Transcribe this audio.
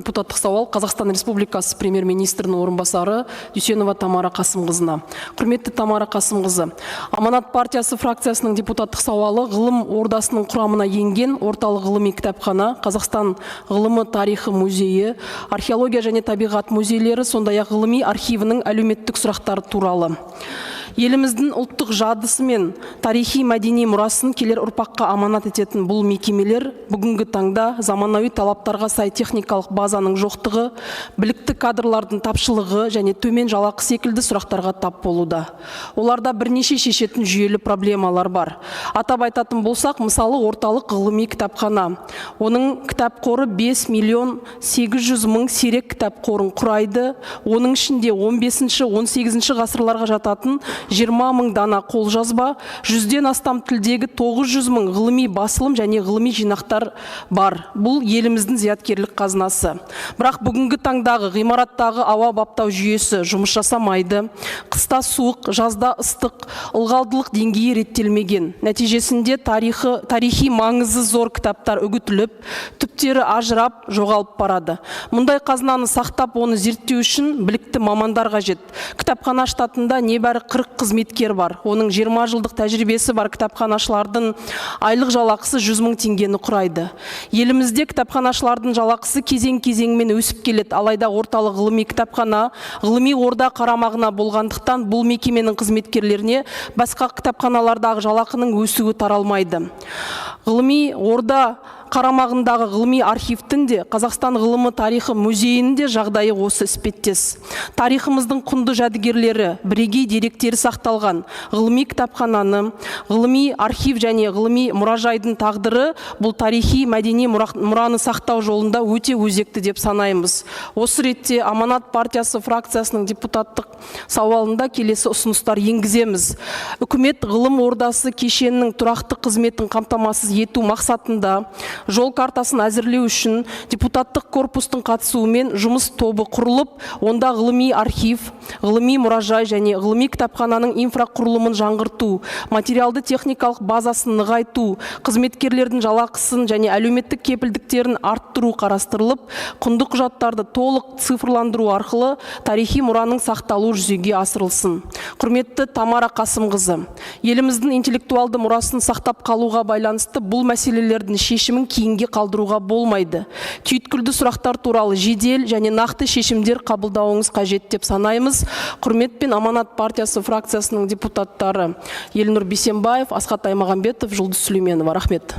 Депутаттық сауал Қазақстан Республикасы премьер-министрінің орынбасары Дүйсенова Тамара Қасымқызына. Құрметті Тамара Қасымқызы, Аманат партиясы фракциясының депутаттық сауалы ғылым ордасының құрамына енген орталық ғылыми кітапхана, Қазақстан ғылымы тарихы музейі, археология және табиғат музейлері, сондай-ақ ғылыми архивінің әлеуметтік сұрақтары туралы. Еліміздің ұлттық жадысы мен тарихи мәдени мұрасын келер ұрпаққа аманат ететін бұл мекемелер бүгінгі таңда заманауи талаптарға сай техникалық базаның жоқтығы, білікті кадрлардың тапшылығы және төмен жалақы секілді сұрақтарға тап болуда. Оларда бірнеше шешетін жүйелі проблемалар бар. Атап айтатын болсақ, мысалы, орталық ғылыми кітапхана. Оның кітап қоры 5 миллион 800 мың сирек кітап қорын құрайды. Оның ішінде 15-18 ғасырларға жататын 20 мың дана қолжазба, 100-ден астам тілдегі 900 мың ғылыми басылым және ғылыми жинақтар бар. Бұл еліміздің зияткерлік қазынасы. Бірақ бүгінгі таңдағы ғимараттағы ауа баптау жүйесі жұмыс жасамайды. Қыста суық, жазда ыстық, ылғалдылық деңгейі реттелмеген. Нәтижесінде тарихи маңызы зор кітаптар үгітіліп, түптері ажырап, жоғалып барады. Мұндай қазынаны сақтап, оны зерттеу үшін білікті мамандар қажет. Кітапхана штатында небәрі 40 қызметкер бар. Оның 20 жылдық тәжірибесі бар кітапханашылардың айлық жалақысы 100 мың теңгені құрайды. Елімізде кітапханашылардың жалақысы кезең-кезеңмен өсіп келеді. Алайда орталық ғылыми кітапхана ғылыми орда қарамағына болғандықтан, бұл мекеменің қызметкерлеріне басқа кітапханалардағы жалақының өсуі таралмайды. Ғылыми орда қарамағындағы ғылыми архивтің де, Қазақстан ғылымы тарихы музейінің де жағдайы осы іспеттес. Тарихымыздың құнды жәдігерлері, бірегей деректері сақталған ғылыми кітапхананы, ғылыми архив және ғылыми мұражайдың тағдыры бұл тарихи мәдени мұраны сақтау жолында өте өзекті деп санаймыз. Осы ретте Аманат партиясы фракциясының депутаттық сауалында келесі ұсыныстар енгіземіз. Үкімет ғылым ордасы кешенінің тұрақты қызметін қамтамасыз ету мақсатында жол картасын әзірлеу үшін депутаттық корпустың қатысуымен жұмыс тобы құрылып, онда ғылыми архив, ғылыми мұражай және ғылыми кітапхананың инфрақұрылымын жаңғырту, материалды техникалық базасын нығайту, қызметкерлердің жалақысын және әлеуметтік кепілдіктерін арттыру қарастырылып, құнды құжаттарды толық цифрландыру арқылы тарихи мұраның сақталуы жүзеге асырылсын. Құрметті Тамара Қасымқызы, еліміздің интеллектуалды мұрасын сақтап қалуға байланысты бұл мәселелердің шешімін кейінге қалдыруға болмайды. Түйткілді сұрақтар туралы жедел және нақты шешімдер қабылдауыңыз қажет деп санаймыз. Құрметпен, Аманат партиясы фракциясының депутаттары Елнұр Бейсенбаев, Асхат Аймағамбетов, Жұлдыз Сүлейменова. Рахмет.